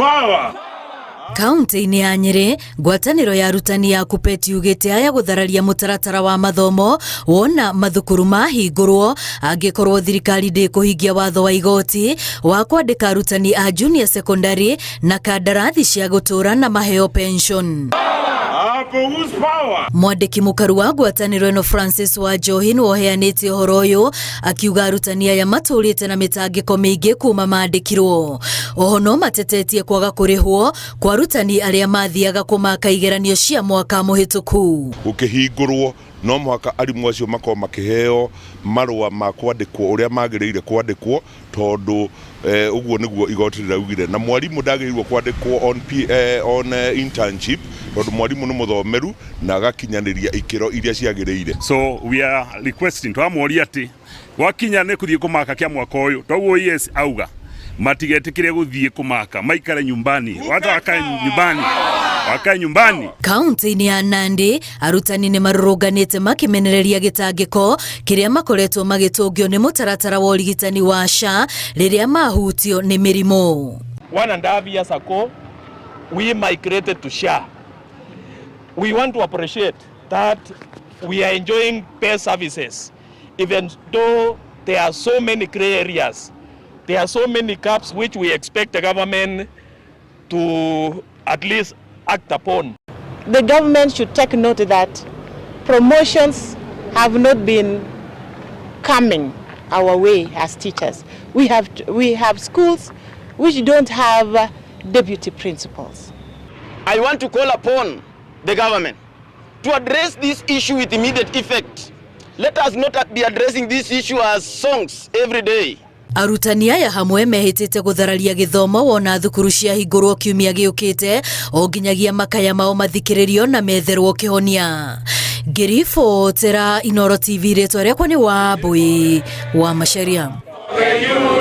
Power! Kaunti-inĩ ya Nyĩrĩ, ngwatanĩro ya arutani ya KUPPET yugĩte aya gũthararia mũtaratara wa mathomo wona mathukuru mahingũrwo angĩkorwo thirikari ndĩkũhingia watho wa igoti wa kwandĩka arutani a junior secondary na kandarathi cia gũtũũra na maheo pension. Hapo whose power? Mwandĩki mũkaru wa ngwatanĩro ĩno Francis Wanjohi nĩwe ũheanĩte ũhoro ũyũ akiuga arutani aya matũrĩte na mĩtangĩko mĩingĩ kuma mandĩkirwo. Oho no matetetie kwaga kũrĩhwo kwa arutani arĩa mathiaga kũmaka igeranio cia mwaka mũhĩtũku. Gũkĩhingũrwo no mũhaka arimũ acio makorwo makĩheo marũa ma kwandĩkwo ũrĩa magĩrĩire kwandĩkwo tondũ ũguo nĩguo igoti rĩraugire, na mwarimũ ndagĩrĩirwo kwandĩkwo on internship tondũ mwarimũ nĩ mũthomeru na agakinyanĩria ikĩro iria ciagĩrĩire. So we are requesting twamoria atĩ gwakinya nĩ kũthiĩ kũmaka kĩa mwaka ũyũ toguo yes auga matigetĩkĩre gũthiĩ kũmaka, maikare nyumbani, watu wakae nyumbani, wakae nyumbani. Kaunti-inĩ ya Nandi, arutani nĩ marũrũnganĩte makĩmenereria gĩtangĩko kĩrĩa makoretwo magĩtũngio nĩ mũtaratara wa ũrigitani wa SHA rĩrĩa mahutio nĩ mĩrimũ. 1.5 years ago, we migrated to SHA. We want to appreciate that we are enjoying best services, even though there are so many gray areas. There are so many gaps which we expect the government to at least act upon. The government should take note that promotions have not been coming our way as teachers. We have schools which don't have deputy principals. I want to call upon the government to address this issue with immediate effect. Let us not be addressing this issue as songs every day. Arutani aya hamwe mehĩtĩte gũthararia gĩthomo wona thukuru ciahingũrwo kiumia gĩũkĩte o nginyagia makaya mao mathikĩrĩrio na metherwo kĩhonia. Ngĩribotera Inooro TV, rĩtwa rĩakwa nĩ Wambui wa Macharia.